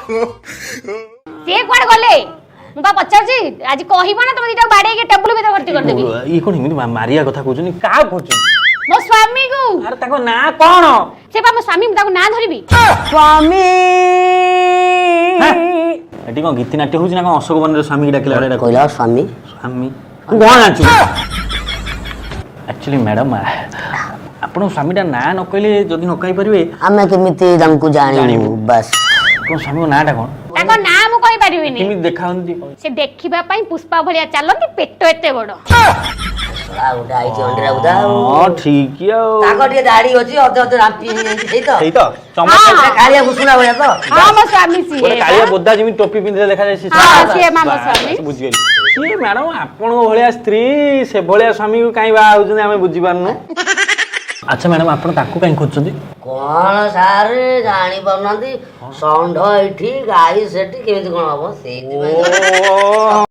ସିଏ କୁଆଡେ ଗଲେ? ମୁଁ ବା ପଚାରୁଛି। ଆଜି କହିବ ନା ତମେ ଦିଟାକୁ ବାଡେଇକି ଟେବୁଲ ଭିତରେ ଭର୍ତ୍ତି କରିଦେବି। ଇଏ କଣ ଏମିତି ମାରିବା କଥା କହୁଛନ୍ତି? କାହାକୁ କହୁଛନ୍ତି? ମୋ ସ୍ୱାମୀକୁ। ଆରେ, ତାଙ୍କ ନାଁ କଣ? ସେ ବା ମୋ ସ୍ୱାମୀ, ମୁଁ ତାକୁ ନାଁ ଧରିବି? ସ୍ୱାମୀ। ଏଠି କଣ ଗୀତି ନାଟ୍ୟ ହଉଛି ନା କଣ? ଅଶୋକ ବନରେ ସ୍ୱାମୀକି ଡାକିଲା ଭଳିଆ ଡାକୁଛି। କହିଲା ସ୍ୱାମୀ। ସ୍ୱାମୀ, ତୁ କଣ ଜାଣିଛୁ? ଆକ୍ଚୁଆଲି ମ୍ୟାଡ଼ାମ, ଆପଣଙ୍କ ସ୍ୱାମୀଟା ନାଁ ନ କହିଲେ, ଯଦି ନ କହିପାରିବେ, ଆମେ କେମିତି ତାଙ୍କୁ ଜାଣିବୁ? ଜାଣିବୁ। ବାସ୍। ଆପଣଙ୍କ ସ୍ୱାମୀଙ୍କ ନାଁଟା କଣ? ତାଙ୍କ ନାଁ ମୁଁ କହିପାରିବିନି। କେମିତି ଦେଖାଯାଉଛନ୍ତି? ସେ ଦେଖିବା ପାଇଁ ପୁଷ୍ପା ଭଳିଆ ଚାଲନ୍ତି, ପେଟ ଏତେ ବଡ। ଶଳା ଗୋଟେ ଆଇଛି ଅଣ୍ଡିରା ବୁଦା ଆଉ। ହଁ, ଠିକ ଆଉ। ତାଙ୍କ ଟିକେ ଦାଢି ଅଛି, ଅଧେ ଅଧେ ରାମ୍ପି ହେଇଯାଇଛି, ସେଇ ତ? ସେଇ ତ ଚମତ୍କାର। ହଁ। କାଳିଆ ଘୁଷୁରା ଭଳିଆ ତ? ହଁ, ମୋ ସ୍ୱାମୀ ସିଏ। ଗୋଟେ କାଳିଆ ବୋଦା ଯେମିତି ଟୋପି ପିନ୍ଧିଲେ ଦେଖାଯାଏ ସେ। ହଁ, ସିଏ ମୋ ବାସ୍, ସ୍ୱାମୀ। ବୁଝିଗଲି। ସିଏ ମ୍ୟାଡ଼ାମ, ଆପଣଙ୍କ ଭଳିଆ ସ୍ତ୍ରୀ ସେଭଳିଆ ସ୍ୱାମୀକୁ କାହିଁ ବାହା ହଉଛନ୍ତି, ଆମେ ବୁଝିପାରୁନୁ। ଆଚ୍ଛା ମ୍ୟାଡ଼ାମ, ଆପଣ ତାକୁ କାହିଁ ଖୋଜୁଛନ୍ତି? କଣ ସାର୍, ଜାଣି ପାରୁନାହାନ୍ତି? ଷଣ୍ଢ ଏଇଠି, ଗାଈ ସେଠି, କେମିତି କଣ ହବ? ସେଇଥିପାଇଁ। ଓ।